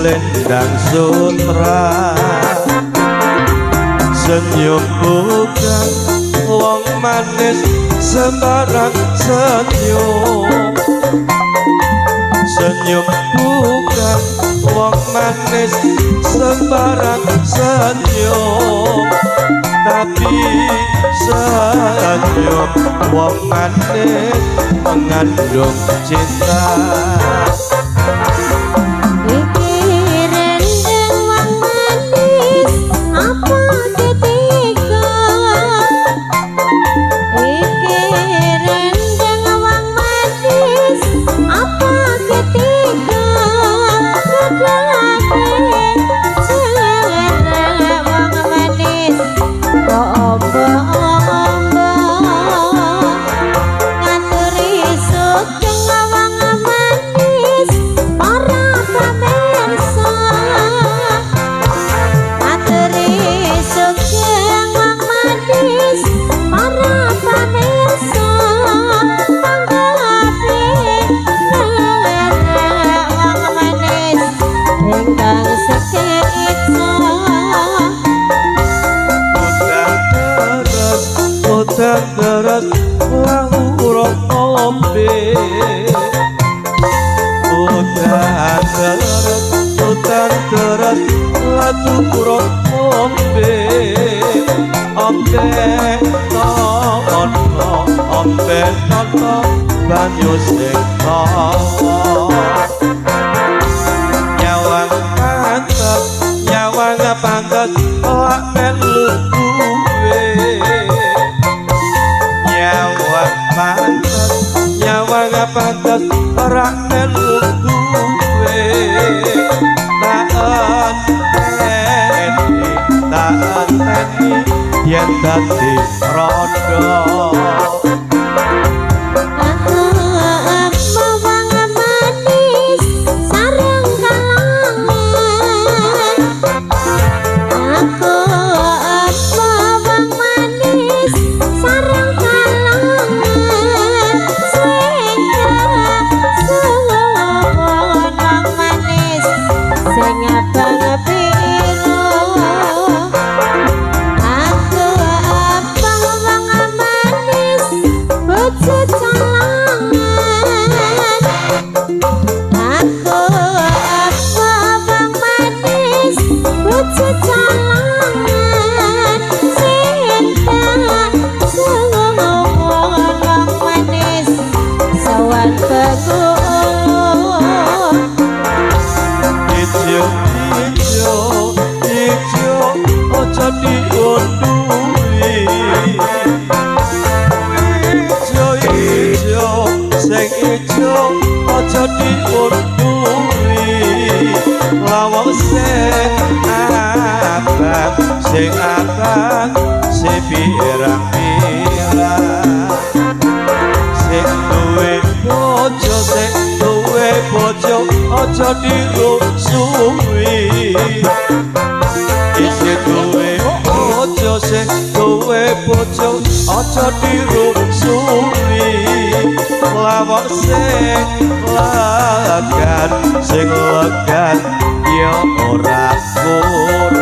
Selendang sutra. Senyum bukan wong manis sembarang senyum. Senyum bukan wong manis sembarang senyum, tapi senyum wong manis mengandung cinta. Iki rendeng wong manis apa ketika, iki rendeng wong manis apa ketika, gedake cerak wong manis kok ombo-ombo, ngaturi sugeng wong manis para pamirsa, ngaturi sugeng wong manis para pamirsa, tanggapi nerak wong manis ingkang sekeca. Udan deres, udan deres, lahu urung ngombe. Udan deres, udan deres, laju urung ngombe. Ombe tono, ombe tono, banyu sing tawa. Nyawang pantes, nyawang pantes, lak melu duwe. Nyawang pantes, nyawang pantes, ora melu duwe. Tak enteni, tak enteni, yen dadi rondo. Aku apa wong manis sareng kalangan, aku apa wong manis sareng kalangan, sing kasuwun wong manis sing abang biru. Aku apa wong manis bojo calangan, aku apa wong manis bojo calangan, sing kasuwun wong manis sowan pegulu. Ijo ijo ijo aja diunduri. Ijo ijo sing ijo aja diunduri. Lawang sing abang si pirang-pirang. Sing duwe bojo, sing duwe bojo aja dirusuhi. Isih duwe bojo, sing duwe bojo aja dirusuhi. Lawang sing legan ya ora kurang.